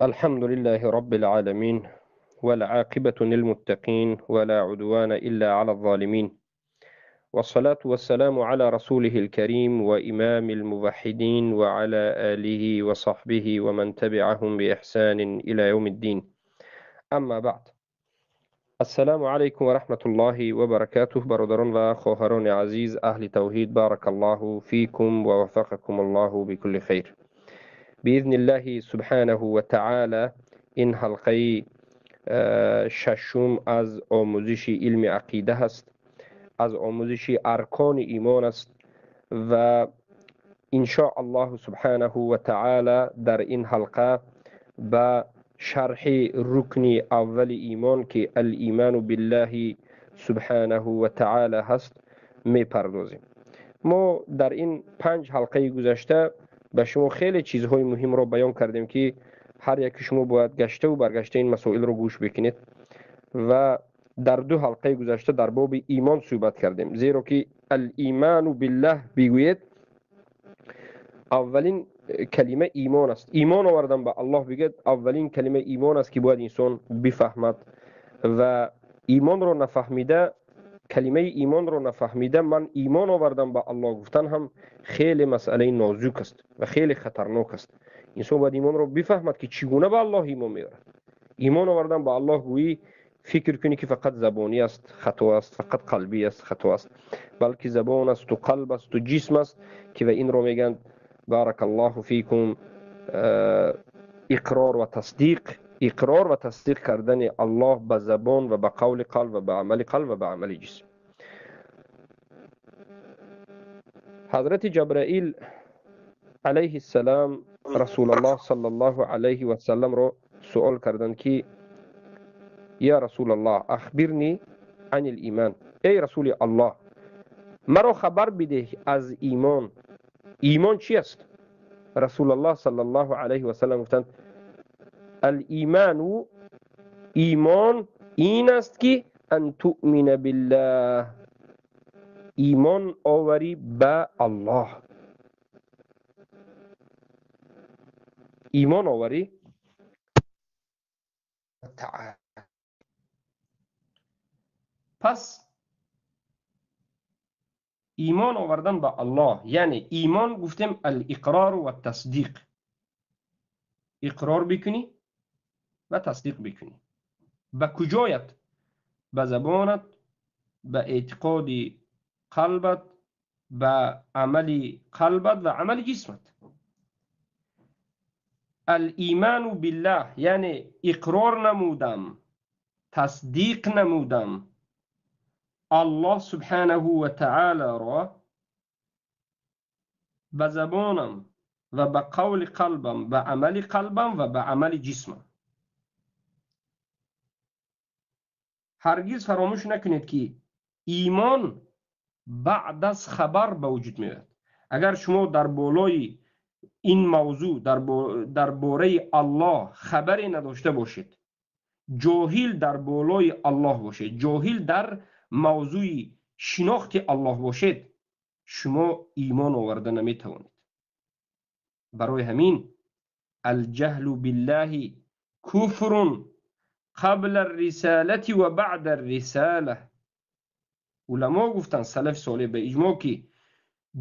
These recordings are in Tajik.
الحمد لله رب العالمين، والعاقبة للمتقين، ولا عدوان إلا على الظالمين، والصلاة والسلام على رسوله الكريم وإمام الموحدين وعلى آله وصحبه ومن تبعهم بإحسان إلى يوم الدين. أما بعد، السلام علیکم و رحمت الله و برکاته. برادران و خواهران عزیز اهل توحید، بارک الله فیکم و وفقکم الله بكل خیر. باذن الله سبحانه و تعالی این حلقه ششم از آموزش علم عقیده هست، از آموزش ارکان ایمان است و ان شاء الله سبحانه و تعالی در این حلقه به شرح رکن اول ایمان که الایمان بالله سبحانه و تعالی هست میپردازیم. ما در این 5 حلقه گذشته به شما خیلی چیزهای مهم را بیان کردیم که هر یک شما باید گشته و برگشته این مسائل رو گوش بکنید و در 2 حلقه گذشته در باب ایمان صحبت کردیم، زیرا که الایمان بالله بگوید اولین کلمه ایمان است. ایمان آوردن به الله بگید اولین کلمه ایمان است که باید انسان بفهمد و ایمان رو نفهمیده، کلمه ایمان رو نفهمیده من ایمان آوردم به الله گفتن هم خیلی مسئله نازک است و خیلی خطرناک است. انسان باید ایمان رو بفهمد که چگونه به الله ایمان میارد. ایمان آوردن به الله گویی فکر کنی که فقط زبانی است، خطا است، فقط قلبی است، خطا است، بلکه زبان است و قلب است و جسم است که و این رو میگن بارک الله فیکم اقرار و تصدیق. اقرار و تصدیق کردن الله به زبان و به قول قلب و به عمل قلب و به عمل جسم. حضرت جبرائیل علیه السلام رسول الله صلی الله علیه و سلم رو سوال کردند که یا رسول الله اخبرنی عن الایمان، ای رسول الله مرا خبر بده از ایمان، ایمان چی است؟ رسول الله صلی الله علیه و سلم گفتند الایمان، ایمان این است که ان تؤمن بالله، ایمان آوری به الله، ایمان آوری تعالی. پس ایمان آوردن به الله یعنی ایمان گفتیم الاقرار و التصدیق، اقرار بکنی و تصدیق بکنی. به کجایت؟ به زبانت، به اعتقاد قلبت، به عمل قلبت و عمل جسمت. الایمان بالله یعنی اقرار نمودم، تصدیق نمودم الله سبحانه و تعالی را به زبانم و به قول قلبم، به عمل قلبم و به عمل جسمم. هرگز فراموش نکنید که ایمان بعد از خبر به وجود میاد. اگر شما در بالای این موضوع در باره الله خبری نداشته باشید، جاهل در بالای الله باشید، جاهل در موضوع شناخت الله باشید، شما ایمان آورده نمیتوانید. برای همین الجهل بالله کفر قبل الرسالة و بعد الرسالة. علما گفتن سلف صالح به اجماع که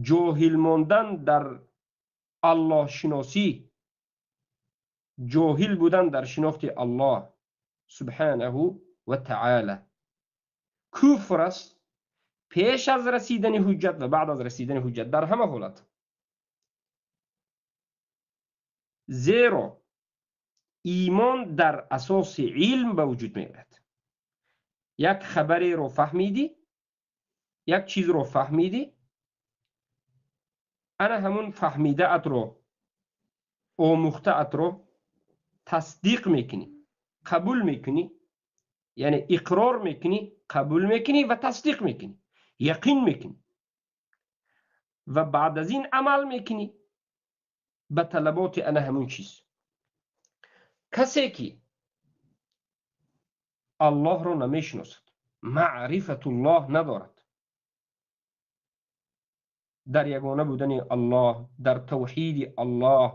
جاهل ماندن در الله شناسی، جاهل بودن در شناخت الله سبحانه و تعالی کفر است پیش از رسیدن حجت و بعد از رسیدن حجت، در همه حالت. زیرا ایمان در اساس علم به وجود میآید. یک خبری رو فهمیدی، یک چیز رو فهمیدی، انا همون فهمیده ات رو، آموخته ات رو تصدیق میکنی، قبول میکنی، یعنی اقرار میکنی، قبول میکنی و تصدیق میکنی، یقین میکنی و بعد از این عمل میکنی به طلبات انا همون چیز. کسی که الله رو نمیشناسد، معرفت الله ندارد، در یگانه بودن الله، در توحید الله،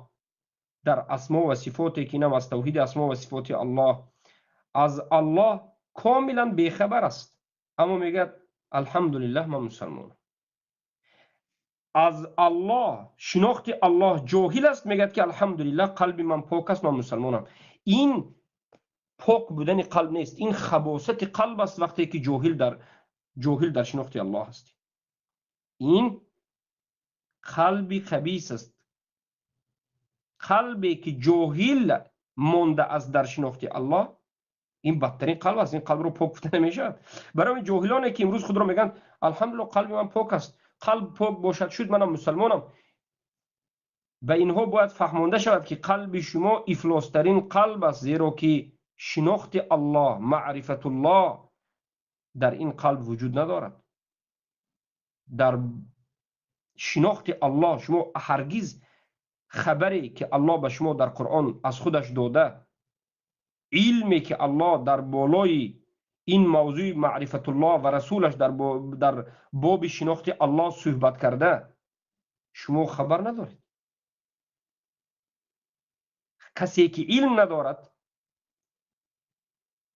Дар асмо ва сифоте ки инам аз тавҳиди асмо ва сифоти Аллоҳ, аз Аллоҳ комилан бехабар аст, аммо мегӯяд алҳамдулиллаҳ ман мусалмонам. Аз Аллоҳ, шинохти Аллоҳ ҷоҳил аст, мегӯяд ки алҳамдулиллаҳ қалби ман пок аст, ман мусалмонам. Ин пок будани қалб нест, ин хабосати қалб аст вақте ки ҷоҳил дар шинохти Аллоҳ ҳастӣ. Ин қалби хабис аст, қалбе ки ҷоҳил монда аст дар шинохти Аллоҳ, ин бадтарин қалб аст. Ин қалбро пок гуфта намешавад. Барои ин ҷоҳилоне ки имрӯз худро мегӯянд алҳамдулиллоҳ қалби ман пок аст, қалб пок бошад шуд манам мусалмонам, ба инҳо бояд фаҳмонда шавад ки қалби шумо ифлостарин қалб аст, зеро ки шинохти Аллоҳ, маърифатуллоҳ дар ин қалб вуҷуд надорад. Дар шинохти Аллоҳ шумо ҳаргиз хабаре ки Аллоҳ ба шумо дар Қуръон аз худаш дода, илме ки Аллоҳ дар болои ин мавзӯи маърифатуллоҳ ва расулаш дар боби шинохти Аллоҳ суҳбат карда, шумо хабар надоред. Касе ки илм надорад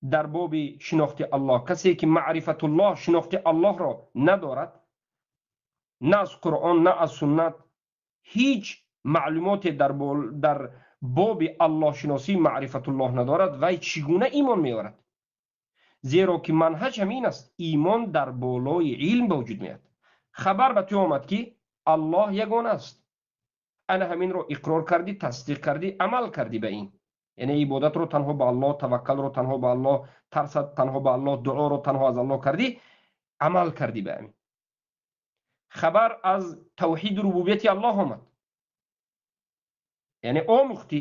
дар боби шинохти Аллоҳ, касе ки маърифатуллоҳ, шинохти Аллоҳро надорад, на аз Қуръон, на аз суннат, ҳеҷ маълумоте дар боби Аллоҳшиносӣ, маърифатуллоҳ надорад, вай чӣ гуна имон меорад? Зеро ки манҳаҷ ҳамин аст, имон дар болои илм ба вуҷуд меояд. Хабар ба ту омад ки Аллоҳ ягона аст, ана ҳаминро иқрор кардӣ, тасдиқ кардӣ, амал кардӣ ба ин, яъне ибодатро танҳо ба Аллоҳ, таваккалро танҳо ба Аллоҳ, тарсат танҳо ба Аллоҳ, дуоро танҳо аз Аллоҳ кардӣ, амал кардӣ ба ҳамин. Хабар аз тавҳиду рубубияти Аллоҳ омад, яъне омӯхтӣ,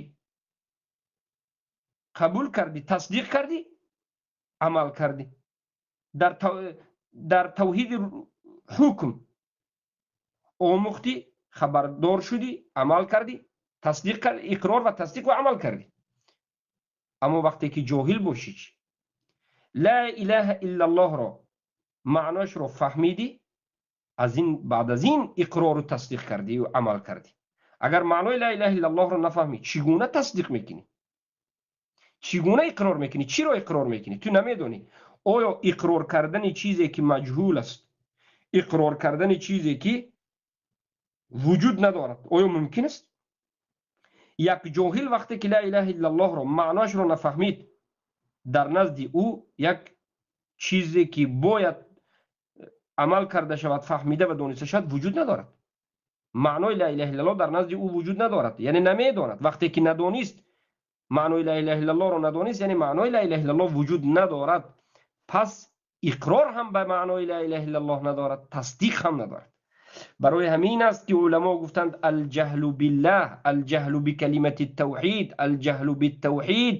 қабул кардӣ, тасдиқ кардӣ, амал кардӣ. Дар тавҳиди ҳукм омӯхтӣ, хабардор шудӣ, амал кардӣ, тасдиқ кардӣ, иқрор ва тасдиқ ва амал кардӣ. Аммо вақте ки ҷоҳил бошӣ, чӣ? Ла илаҳа иллаллоҳро маъноашро фаҳмидӣ, аз ин баъд аз ин иқрору тасдиқ кардӣ ва амал кардӣ. Агар маънои ла илаҳа иллаллоҳро нафаҳмӣ, чӣ гуна тасдиқ мекунӣ? Чӣ гуна иқрор мекунӣ? Чиро иқрор мекунӣ? Ту намедонӣ. Оё иқрор кардани чизе ки маҷҳул аст, иқрор кардани чизе ки вуҷуд надорад, оё мумкин аст? Як ҷоҳил вақте ки ла илаҳа иллаллоҳро маъноашро нафаҳмид, дар назди ӯ як чизе ки бояд амал карда шавад, фаҳмида ва дониста шавад, вуҷуд надорад. Маънои ла илаҳа иллаллоҳ дар назди ӯ вуҷуд надорад, яъне намедонад. Вақте ки надонист, маънои ла илаҳа иллаллоҳро надонист, яъне маънои ла илаҳа иллаллоҳ вуҷуд надорад. Пас иқрор ҳам ба маънои ла илаҳа иллаллоҳ надорад, тасдиқ ҳам надорад. Барои ҳамин аст ки уламо гуфтанд алҷаҳлу биллаҳ, алҷаҳлу бикалимати тавҳид, алҷаҳлу биттавҳид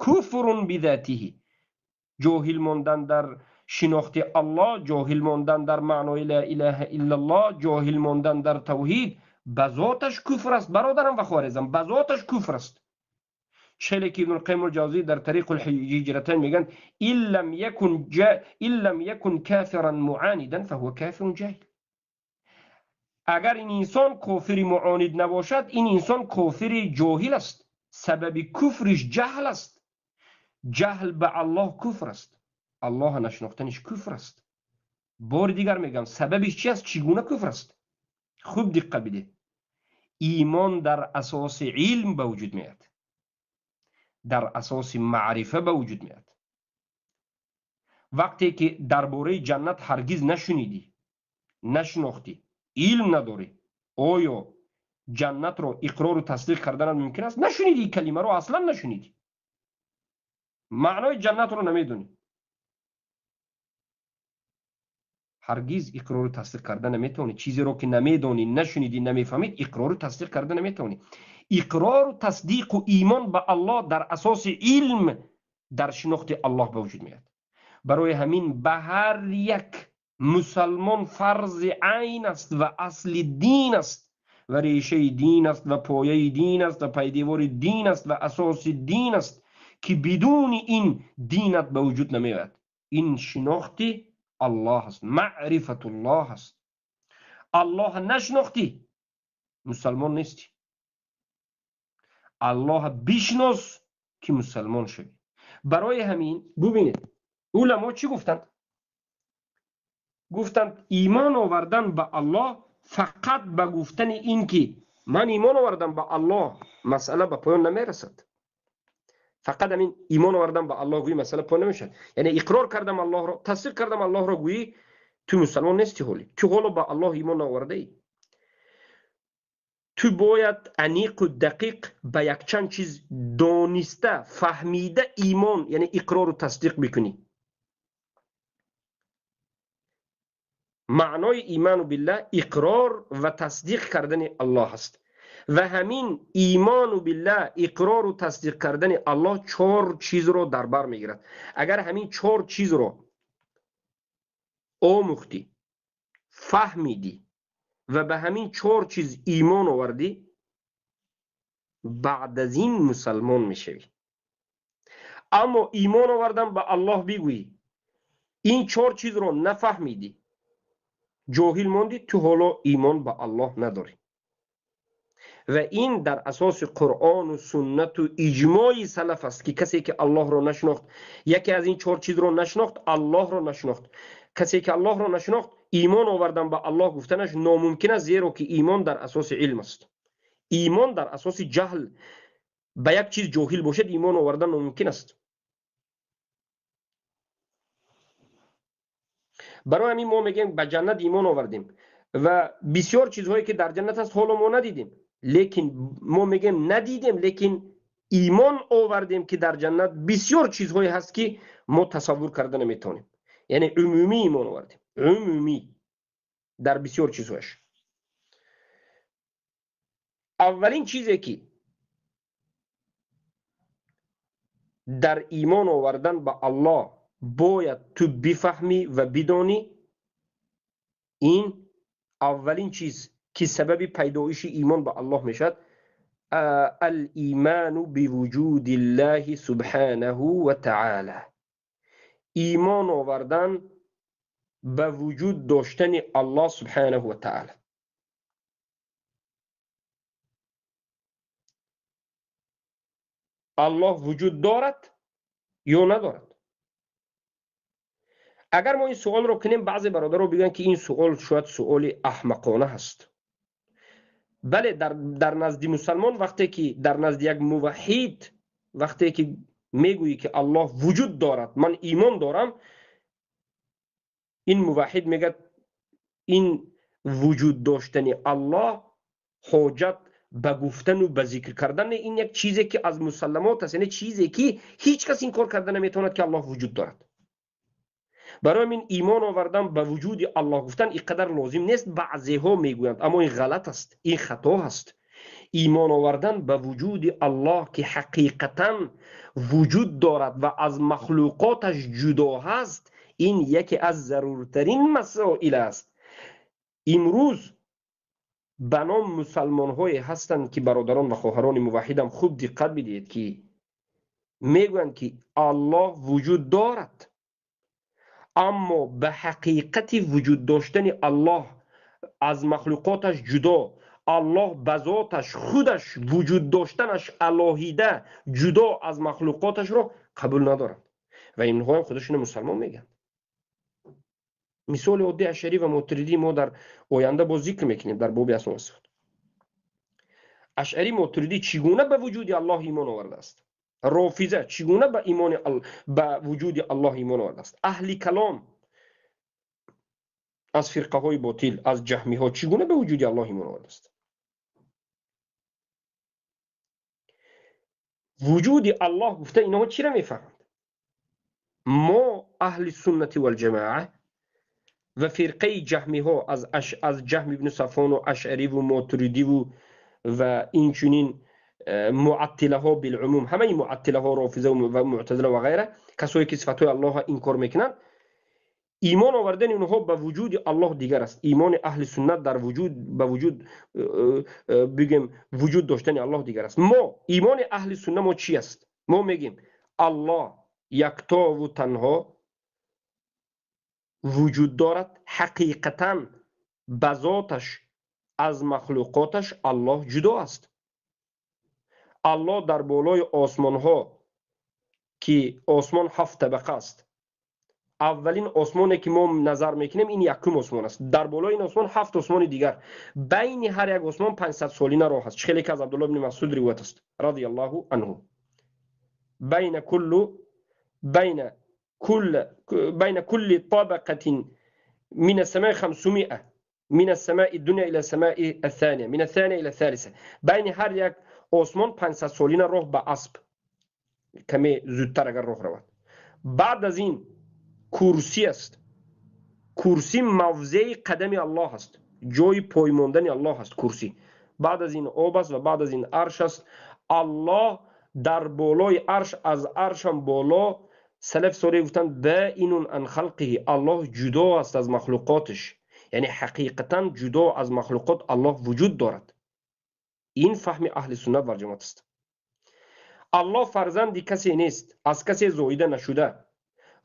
куфрун бидатиҳи. Ҷоҳил мондан дар шинохти Аллоҳ, ҷоҳил мондан дар маънои ла илаҳа иллаллоҳ, ҷоҳил мондан дар тавҳид ба зоташ куфр аст. Бародарам ва хоҳаризам, ба зоташ куфр аст. Челе ки Ибн Қайим ал-Ҷавзӣ дар Тариқ ал-Ҳиҷратайн мегӯянд ин лам якун кофиран муъонидан фаҳува кофирун ҷоҳил. Агар ин инсон кофири муонид набошад, ин инсон кофири ҷоҳил аст. Сабаби куфриш ҷаҳл аст. Ҷаҳл ба Аллоҳ куфр аст. Аллоҳ нашинохтаниш куфр аст. Бори дигар мегӯям, сабабиш чи аст? Чӣ гуна куфр аст? Хуб диққат бидед. Имон дар асоси илм ба вуҷуд меояд, дар асоси маърифа ба вуҷуд меояд. Вақте ки дар бораи ҷаннат ҳаргиз нашунидӣ, нашинохтӣ, илм надорӣ, оё ҷаннатро иқрору тасдиқ карданат мумкин аст? Нашунидӣ ин калимаро, аслан нашунидӣ, маънои ҷаннатро намедонӣ, ҳаргиз иқрору тасдиқ карда наметавонӣ. Чизеро ки намедонӣ, нашунидӣ, намефаҳмид, иқрору тасдиқ карда наметавонӣ. Иқрору тасдиқу имон ба Аллоҳ дар асоси илм, дар шинохти Аллоҳ ба вуҷуд меояд. Барои ҳамин ба ҳар як мусалмон фарзи айн аст ва асли дин аст ва решаи дин аст ва пояи дин аст ва пайдевори дин аст ва асоси дин аст ки бидуни ин динат ба вуҷуд намеояд. Ин шинохти Аллоҳ аст, маърифатуллоҳ аст. Аллоҳ нашинохтӣ, мусалмон нестӣ. Аллоҳ бишнос ки мусалмон шавӣ. Барои ҳамин бубинед, уламо чӣ гуфтанд? Гуфтанд имон овардан ба Аллоҳ фақат ба гуфтани ин ки ман имон овардам ба Аллоҳ масъала ба поён намерасад. Фақат ҳамин имон овардан ба Аллоҳ гӯӣ масъала поён намешавад. Яъне иқрор кардам Аллоҳро, тасдиқ кардам Аллоҳро гӯӣ, ту мусалмон нести ҳоле. Ту ҳоло ба Аллоҳ имон наовардаӣ. Ту бояд аниқу дақиқ ба якчанд чиз дониста, фаҳмида имон, яъне иқрору тасдиқ бикунӣ. Маънои иману биллаҳ иқрор ва тасдиқ кардани Аллоҳ аст. Ва ҳамин имону биллаҳ, иқрору тасдиқ кардани Аллоҳ чор чизро дар бар мегирад. Агар ҳамин чор чизро омӯхтӣ, фаҳмидӣ ва ба ҳамин чор чиз имон овардӣ, баъд аз ин мусалмон мешавӣ. Аммо имон овардан ба Аллоҳ бигӯӣ, ин чор чизро нафаҳмидӣ, ҷоҳил мондӣ, ту ҳоло имон ба Аллоҳ надорӣ. Ва ин дар асоси Қуръону суннату иҷмои салаф аст ки касе ки Аллоҳро нашинохт, яке аз ин чор чизро нашинохт, Аллоҳро нашинохт. Касе ки Аллоҳро нашинохт, имон овардан ба Аллоҳ гуфтанаш номумкин аст, зеро ки имон дар асоси илм аст. Имон дар асоси ҷаҳл, ба як чиз ҷоҳил бошад, имон овардан номумкин аст. Барои ҳамин мо мегӯем ба ҷаннат имон овардем ва бисёр чизҳое ки дар ҷаннат аст ҳоло мо надидем, лекин мо мегӯем надидем, лекин имон овардем ки дар ҷаннат бисёр чизҳое ҳаст ки мо тасаввур карда наметавонем. Яъне умумӣ имон овардем, умумӣ дар бисёр чизҳояш. Аввалин чизе ки дар имон овардан ба Аллоҳ бояд ту бифаҳмӣ ва бидонӣ, ин аввалин чиз ки сабаби пайдоиши имон ба Аллоҳ мешавад, ал-иману бивуҷудиллаҳи субҳанаҳу ва таъала. Имон овардан ба вуҷуд доштани Аллоҳ субҳанаҳу ва таъала. Аллоҳ вуҷуд дорад ё надорад? Агар мо ин суолро кунем, баъзе бародаро бигӯянд ки ин суол шояд суоли аҳмақона ҳаст. Бале, дар назди мусалмон вақте ки дар назди як муваҳҳид вақте ки мегӯӣ ки Аллоҳ вуҷуд дорад, ман имон дорам, ин муваҳҳид мегӯяд ин вуҷуд доштани Аллоҳ ҳоҷат ба гуфтану ба зикр кардан, ин як чизе ки аз мусалламот аст, яъне чизе ки ҳеҷ кас инкор карда наметавонад ки Аллоҳ вуҷуд дорад. Барои ҳамин имон овардан ба вуҷуди Аллоҳ гуфтан ин қадар лозим нест, баъзеҳо мегӯянд, аммо ин ғалат аст, ин хато аст. Имон овардан ба вуҷуди Аллоҳ ки ҳақиқатан вуҷуд дорад ва аз махлуқоташ ҷудо ҳаст, ин яке аз заруртарин масоил аст. Имрӯз ба ном мусалмонҳое ҳастанд ки бародарон ва хоҳарони муваҳҳидам хуб диққат бидиҳед, ки мегӯянд ки Аллоҳ вуҷуд дорад, аммо ба ҳақиқати вуҷуд доштани Аллоҳ аз махлуқоташ ҷудо, Аллоҳ ба зоташ худаш вуҷуд доштанаш алоҳида ҷудо аз махлуқоташро қабул надоранд ва инҳоам худашонро мусалмон мегӯянд. Мисоли оддӣ Ашарӣ ва Мотуридӣ мо дар оянда боз зикр мекунем дар боби асмо ва сифот. Ашарӣ Мотуридӣ чӣ гуна ба вуҷуди Аллоҳ имон овардааст? Рофиза чӣ гуна ба вуҷуди Аллоҳ имон овардааст? Аҳли калом аз фирқаҳои ботил, аз ҷаҳмиҳо чӣ гуна ба вуҷуди Аллоҳ имон овардааст? Вуҷуди Аллоҳ гуфта инҳо чиро мефаҳманд? Мо аҳли суннати валҷамоа ва фирқаи ҷаҳмиҳо аз Ҷаҳм ибни Сафону Ашъариву Мотуридиву ва инчунин муаттилаҳо билумум, ҳамаи муаттилаҳо, рофиза ва муътазила ва ғайра, касое ки сифатҳои Аллоҳро инкор мекунанд, имон овардани онҳо ба вуҷуди Аллоҳ дигар аст. Имони аҳли суннат дар вуҷуд, ба вуҷуд, бигем, вуҷуд доштани Аллоҳ дигар аст. Мо имони аҳли сунна мо чи аст? Мо мегем Аллоҳ яктову танҳо вуҷуд дорад, ҳақиқатан ба зоташ аз махлуқоташ Аллоҳ ҷудо аст. Аллоҳ дар болои осмонҳо, ки осмон ҳафт табақа аст, аввалин осмоне ки мо назар мекунем, ин якум осмон аст. Дар болои ин осмон ҳафт осмони дигар, байни ҳар як осмон 500 солина роҳ аст. Хеле ки аз Абдулло ибни Масуд ривоят аст, радиаллоҳу анҳу: بين كل طبقة من السماء 500، من السماء الدنيا إلى السماء الثانية، من الثانية إلى الثالثة. بین هر یک осмон 500 солина роҳ ба асп, каме зудтар агар роҳ равад. Баъд аз ин курсӣ аст. Курсӣ мавзеи қадами Аллоҳ аст, ҷои поймондани Аллоҳ аст курсӣ. Баъд аз ин об аст ва баъд аз ин арш аст. Аллоҳ дар болои арш, аз аршам боло. Салаф солеҳ гуфтанд: بائن عن خلقه. Аллоҳ ҷудо аст аз махлуқоташ, яъне ҳақиқатан ҷудо аз махлуқот Аллоҳ вуҷуд дорад. Ин фаҳми аҳли суннат вал ҷамоат аст. Аллоҳ фарзанди касе нест, аз касе зоида нашуда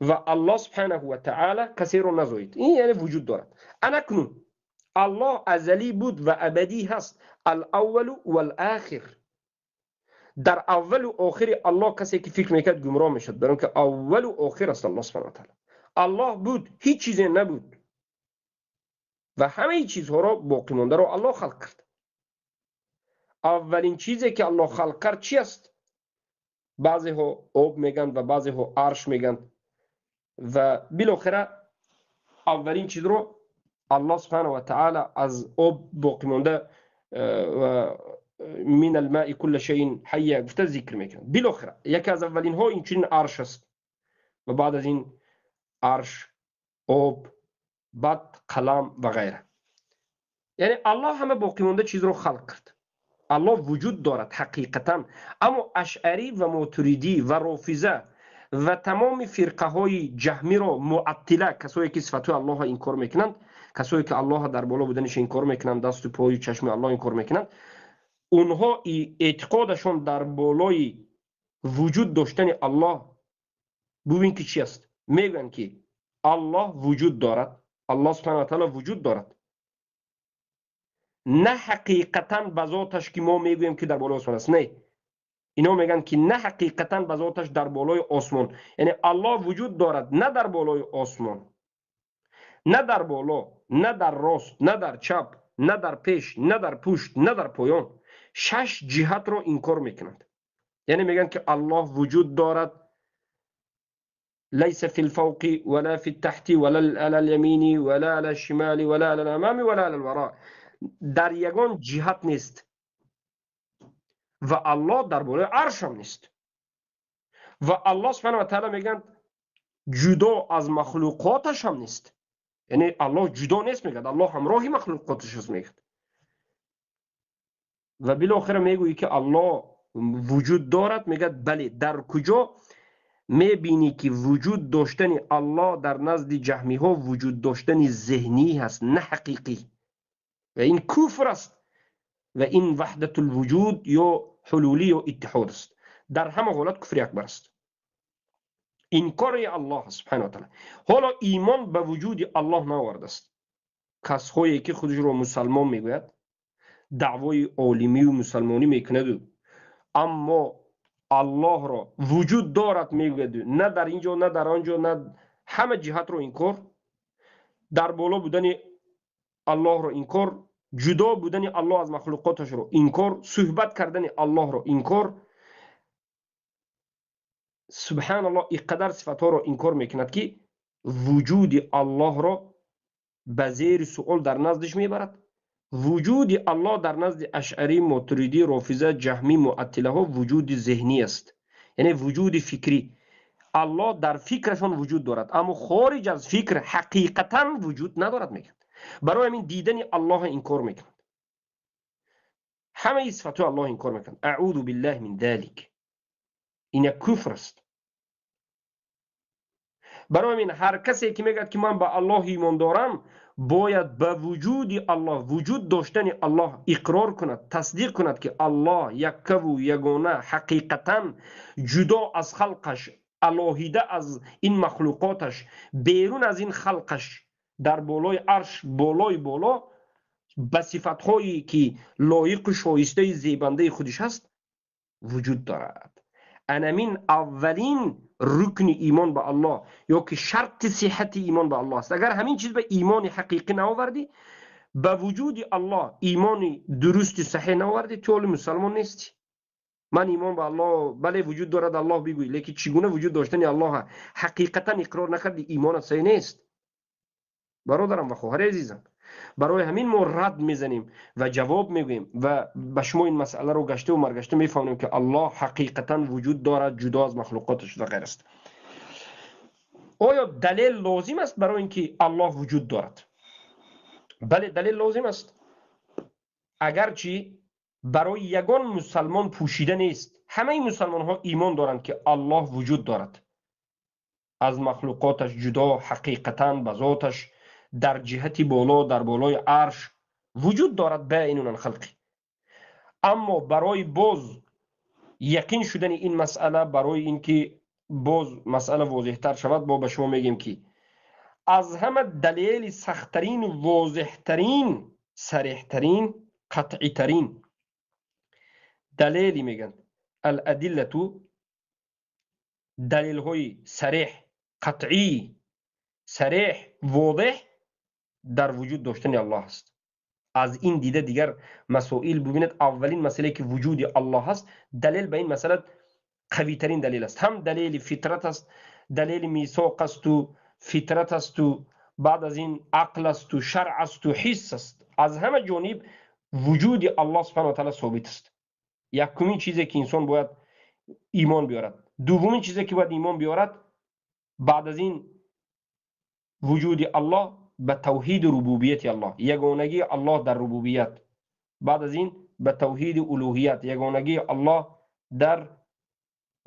ва Аллоҳ субҳанаҳу ва таъала касеро назоид. Ин яъне вуҷуд дорад. Анакнун Аллоҳ азалӣ буд ва абадӣ ҳаст, الأول والآخر. Дар аввалу охири Аллоҳ касе ки фикр мекард, гумроҳ мешуд, барои ки аввалу охир аст Аллоҳ субҳанаҳу ва таъала. Аллоҳ буд, ҳеҷ чизе набуд ва ҳамаи чизҳоро боқимондаро Аллоҳ халқ кард. Аввалин чизе ки Аллоҳ халқ кард чи аст? Баъзеҳо об мегӯянд ва баъзеҳо арш мегӯянд ва билохира аввалин чизро Аллоҳ субҳанаҳу ва таъала аз об боқимонда ва من الماء كل شيء حي гуфта зикр мекунад. Билохира яке аз аввалинҳо инчунин арш аст ва баъд аз ин арш, об, баъд қалам ва ғайра. Яъне Аллоҳ ҳама боқимонда чизро халқ кард. Аллоҳ вуҷуд дорад ҳақиқатан. Аммо ашъарӣ ва мотуридӣ ва рофиза ва тамоми фирқаҳои ҷаҳмиро, муаттила, касое ки сифатҳои Аллоҳро инкор мекунанд, касое ки Аллоҳ дар боло буданаш инкор мекунанд, дасту пою чашми Аллоҳ инкор мекунанд, онҳо эътиқодашон дар болои вуҷуд доштани Аллоҳ бубин ки чи аст. Мегӯянд ки Аллоҳ вуҷуд дорад, Аллоҳ субҳана ва таъала вуҷуд дорад, на ҳақиқатан ба зоташ, ки мо мегӯем ки дар болои осмон аст. Не, ино мегӯянд ки на ҳақиқатан ба зоташ дар болои осмон. Яъне Аллоҳ вуҷуд дорад на дар болои осмон, на дар боло, на дар рост, на дар чап, на дар пеш, на дар пушт, на дар поён. Шаш ҷиҳатро инкор мекунанд. Яъне мегӯянд ки Аллоҳ вуҷуд дорад ليس في الفوق ولا في التحت ولا على اليمين ولا على الشمال ولا على الأمام ولا على الوراء. Дар ягон ҷиҳат нест ва Аллоҳ дар болои аршам нест. Ва Аллоҳ субҳана ва таъала, мегӯянд, ҷудо аз махлуқоташ ҳам нест. Яъне Аллоҳ ҷудо нест, мегӯяд, Аллоҳ ҳамроҳи махлуқоташ аст, мегӯяд. Ва билохира мегӯӣ ки Аллоҳ вуҷуд дорад, мегӯяд: бале. Дар куҷо мебинӣ ки вуҷуд доштани Аллоҳ дар назди ҷаҳмиҳо вуҷуд доштани зеҳнӣ ҳаст, на ҳақиқӣ, ва ин куфр аст ва ин ваҳдатул вуҷуд ё ҳулулӣ ё иттиҳод аст. Дар ҳама ҳолат куфри акбар аст, инкори Аллоҳ субҳана ва таъала. Ҳоло имон ба вуҷуди Аллоҳ наовардааст. Касҳое ки худашро мусалмон мегӯяд, даъвои олимию мусалмонӣ мекунаду, аммо Аллоҳро вуҷуд дорад мегӯяду, на дар ин ҷо, на дар он ҷо, на ҳама ҷиҳатро инкор, дар боло будани Аллоҳро инкор, ҷудо будани Аллоҳ аз махлуқоташро инкор, суҳбат кардани Аллоҳро инкор, субҳаналлоҳ, инқадар сифатҳоро инкор мекунад, ки вуҷуди Аллоҳро ба зери суол дар наздиш мебарад. Вуҷуди Аллоҳ дар назди ашъарӣ, мотуридӣ, рофиза, ҷаҳмӣ, муаттилаҳо вуҷуди зеҳнӣ аст, яъне вуҷуди фикрӣ. Аллоҳ дар фикрашон вуҷуд дорад, аммо хориҷ аз фикр ҳақиқатан вуҷуд надорад, мегӯяд. Барои ҳамин дидани Аллоҳро инкор мекунад, ҳамаи сифатҳои Аллоҳ инкор мекунад. أعوذ بالله من ذلك. Ин як куфр аст. Барои ҳамин ҳар касе ки мегӯяд ки ман ба Аллоҳ имон дорам, бояд ба вуҷуди Аллоҳ, вуҷуд доштани Аллоҳ иқрор кунад, тасдиқ кунад, ки Аллоҳ яккаву ягона, ҳақиқатан ҷудо аз халқаш, алоҳида аз ин махлуқоташ, берун аз ин халқаш, дар болои арш, болои боло, ба сифатҳое ки лоиқу шоистаи зебандаи худиш ҳаст. вуҷуд дорад. Анамин аввалин рукни имон ба Аллоҳ ё ки шарти сиҳати имон ба Аллоҳ аст. Агар ҳамин чиз ба имони ҳақиқӣ наовардӣ, ба вуҷуди Аллоҳ имони дурусти саҳеҳ наовардӣ, ту ҳоло мусалмон нестӣ. Ман имон ба Аллоҳ, бале, вуҷуд дорад Аллоҳ бигӯй, лекин чӣ гуна вуҷуд доштани Аллоҳ ҳақиқатан иқрор накардӣ, имонат саҳеҳ нест. Бародарам ва хоҳари азизам, барои ҳамин мо рад мезанем ва ҷавоб мегӯем ва ба шумо ин масъаларо гаштаву маргашта мефаҳмем, ки Аллоҳ ҳақиқатан вуҷуд дорад, ҷудо аз махлуқоташ ва ғайр аст. Оё далел лозим аст барои ин ки Аллоҳ вуҷуд дорад? Бале, далел лозим аст. Агарчи барои ягон мусалмон пӯшида нест, ҳамаи мусалмонҳо имон доранд, ки Аллоҳ вуҷуд дорад, аз махлуқоташ ҷудо, ҳақиқатан ба зоташ дар ҷиҳати боло, дар болои арш вуҷуд дорад, баинун халқи. Аммо барои боз яқин шудани ин масъала, барои ин ки боз масъала возеҳтар шавад, мо ба шумо мегӯем, ки аз ҳама далели сахттарин, возеҳтарин, сареҳтарин, қатъитарин далели мегӯянд аладиллату, далелҳои сареҳ, қатъӣ, сареҳ, возеҳ дар вуҷуд доштани Аллоҳ аст. Аз ин дида дигар масоил бубинед, аввалин масъалае ки вуҷуди Аллоҳ аст, далел ба ин масъала қавитарин далел аст. Ҳам далели фитрат аст, далели мисоқ асту фитрат асту баъд аз ин ақл асту шаръ асту ҳисс аст. Аз ҳама ҷониб вуҷуди Аллоҳ субҳанаҳу ва таъала собит аст. Якумин чизе ки инсон бояд имон биёрад, дуввумин чизе ки бояд имон биёрад баъд аз ин вуҷуди Аллоҳ ба тавҳиди рубубияти Аллоҳ, ягонагии Аллоҳ дар рубубият, баъд аз ин ба тавҳиди улуҳият, ягонагии Аллоҳ дар